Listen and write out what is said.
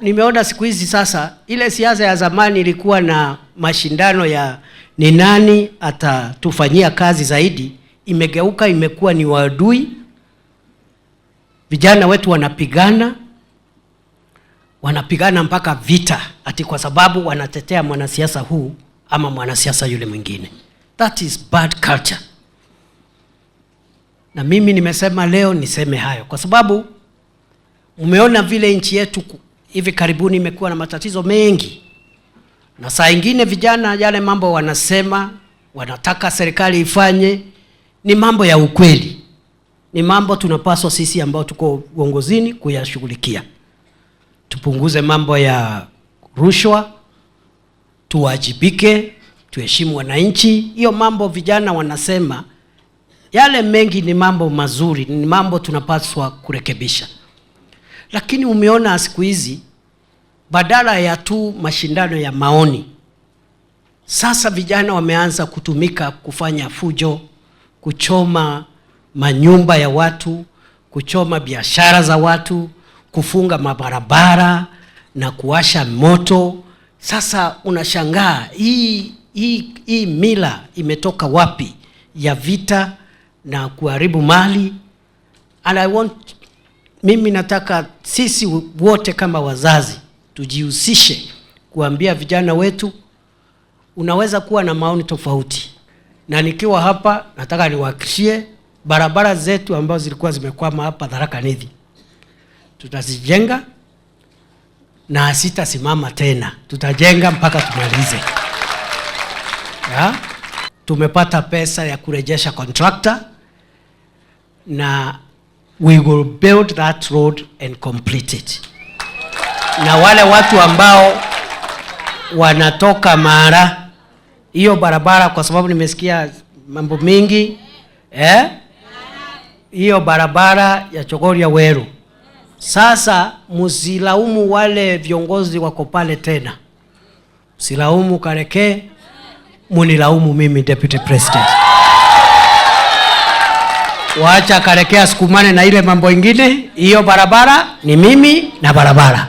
Nimeona siku hizi sasa, ile siasa ya zamani ilikuwa na mashindano ya ni nani atatufanyia kazi zaidi, imegeuka imekuwa ni uadui. Vijana wetu wanapigana, wanapigana mpaka vita, ati kwa sababu wanatetea mwanasiasa huu ama mwanasiasa yule mwingine. That is bad culture. Na mimi nimesema leo niseme hayo kwa sababu umeona vile nchi yetu hivi karibuni imekuwa na matatizo mengi, na saa ingine vijana yale mambo wanasema wanataka serikali ifanye ni mambo ya ukweli, ni mambo tunapaswa sisi ambao tuko uongozini kuyashughulikia. Tupunguze mambo ya rushwa, tuwajibike, tuheshimu wananchi. Hiyo mambo vijana wanasema yale mengi ni mambo mazuri, ni mambo tunapaswa kurekebisha. Lakini umeona siku hizi badala ya tu mashindano ya maoni, sasa vijana wameanza kutumika kufanya fujo, kuchoma manyumba ya watu, kuchoma biashara za watu, kufunga mabarabara na kuwasha moto. Sasa unashangaa hii mila imetoka wapi ya vita na kuharibu mali? And I want, mimi nataka sisi wote kama wazazi tujihusishe kuambia vijana wetu, unaweza kuwa na maoni tofauti, na nikiwa hapa nataka niwahakikishie barabara zetu ambazo zilikuwa zimekwama hapa Tharaka Nithi tutazijenga na sitasimama tena, tutajenga mpaka tumalize. Ya? Tumepata pesa ya kurejesha contractor na we will build that road and complete it. Na wale watu ambao wanatoka Mara, hiyo barabara, kwa sababu nimesikia mambo mingi, eh? Hiyo barabara ya Chogoria Weru, sasa msilaumu wale viongozi wako pale tena, msilaumu Kareke, munilaumu mimi Deputy President. Wacha Kareke asukumane na ile mambo ingine. Hiyo barabara ni mimi na barabara.